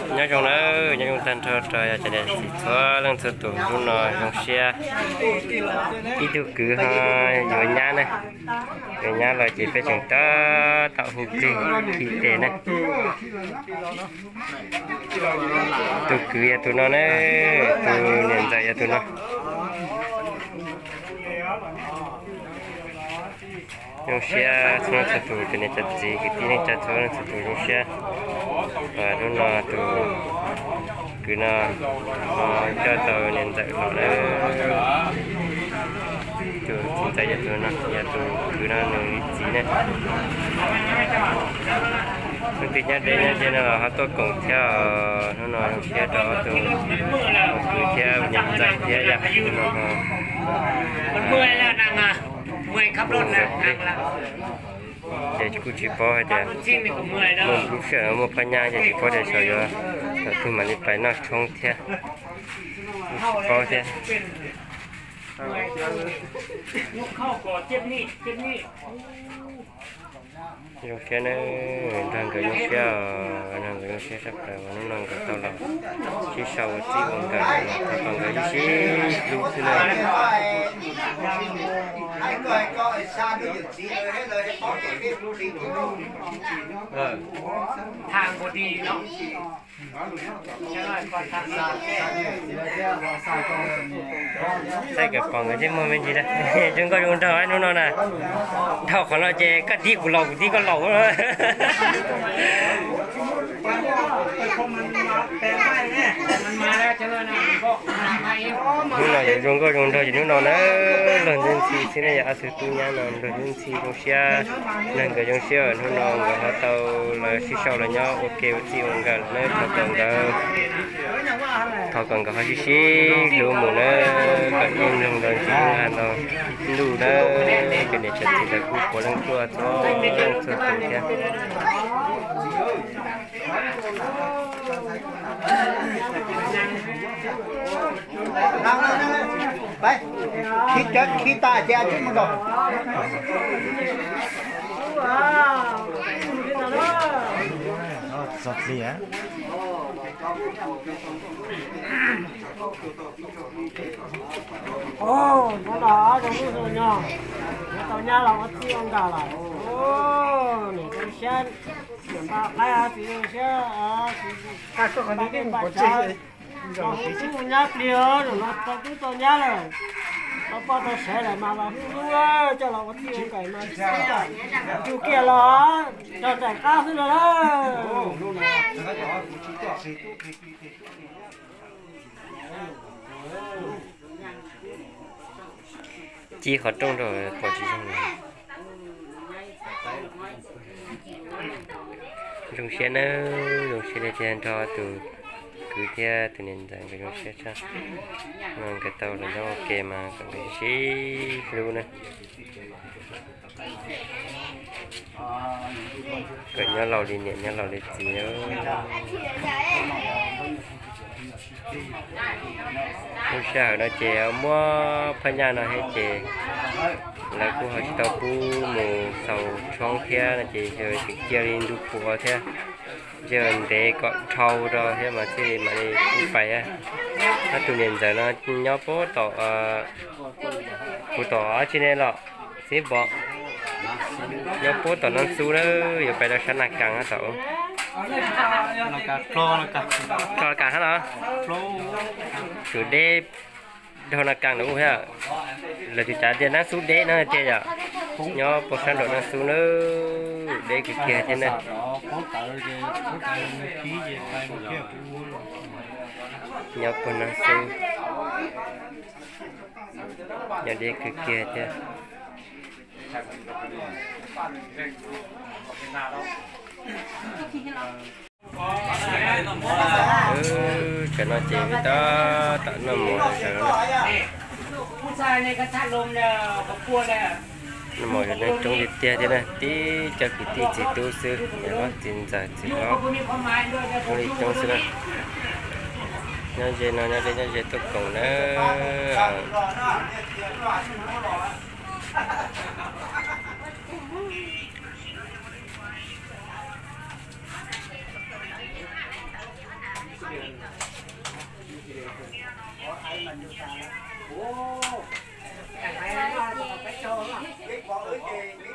Nyob zoo nawb, nyob zoo tag nrho rau yog cov niam txiv txhua leej txhua tus, hnub no zoo siab ib tug kwv ho yuav nyab na. Yuav nyab los ces peb tseem tab tom hu plig khi tes na. Tus kwv yog tus no na, tus niam ntxawm yog tus no. Zoo siab txhua leej txhua tus, cov niam cov txiv kwv tij neej tsa txhua leej txhua tus zoo siab. Hnub no tus kwv no ho coj tau niam ntxawm los lawm. Tus txiv ntxawm yog tus no, yog tus kwv no nws txiv ne. Tus twg nyob deb nyob ze no los ho tuaj koom thiab os. Hnub no zoo siab rau ob tug kwv thiab niam ntxawm thiab yom. Hnub no ho ces kuj tsis paub hais tias muaj lub sij hawm muaj phab nyaj ces tsis paub tias xyov yuav thaum twg mam li pais noj tshoob thiab, tsis paub thiab. Zoo siab nawb, nrog nkawd zoo siab, nrog nkawd zoo siab tshaj plaws uas hnub no nkawd tau los sib sau ua txij ua nkawm, thov kom nkawd sib hlub xwb na. Saib kom pom nkawd ntsej muag me ntsis na. Zoo nkauj zoo nraug hnub no na. Dhau qhov no ces koj tib kuv laus kuv tib koj laus. Hnub no yuav zoo nkauj zoo nraug ces hnub no na, luag ntxhi ntxhi xwb ne, yog ob tug tub nyab no luag ntxhi ntxhi zoo siab, nrog nkawd zoo siab hnub no nkawd ho tau los sib sau los nyob ua ke ua txij ua nkawm lawm na. Thov kom nkawd, thov kom nkawd ho sib sib hlub mus na, kom ib leeg los ntxim hlub ntuj na. Cov niam cov txiv lawv kuj puav leej tuaj txhua leej txhua tus thiab. Hnub no zoo nkauj zoo nraug, yuav tau nyab los ua txij ua nkawm lawm. Niam zoo siab, niam npaj qaib, txiv zoo siab, txiv zoo siab, los hu tub hu nyab plig, zaum no tau tub tau nyab lawm, tau poj tau sev lawm mas los hu hlub coj los ua txij ua nkawm mas tsis xav yug kiag los nrog nraim qab xwb no lawm. Ci qhov rooj rau pom tsis zoo. Zoo siab nawb, zoo siab li tiag nrog tus kwv thiab tus niam ntxawm nkawd zoo siab tshaj. Nkawd tau los nyob ua ke mas kom nkawd sib hlub na. Kom nyob laus li niam nyob laus li txiv. Lub sij hawm no ces muab phab nyaj no thiab ces lawv kuj ho tsis tau pub mus xaus tshoob thiab no ces yog tseem cia li ntu puav thiab, yog ntev kom dhau rau thiab mas thiaj li mam li pub pais. Ob tug niam ntxawm no nyob puag tom, puag tom dab tsi ne los xib pom, nyob puag tom Naj Xub na, yuav pais rau sab Naj Kas na thaum Naj Kas hab los, tus deb dhau Naj Kas ntawd thiab. Lawv tus cav tias Naj Xub deb no tiag yom. Nyob puag sab nraum Naj Xub na, deb kawg kiag thiab na. Nyob puag Naj Xub, nyob deb kawg kiag thiab. Tam no ces peb tab tom noj mov sawv no. Noj mov sawv no coob tiag tiag thiab na, tib co kwv tij txiv tub xwb, niam hlob txiv ntxawm txiv hlob, coob li coob xwb na. Nyob ze no nyob ze, nyob ze tuaj koom na. Peb pom wb ces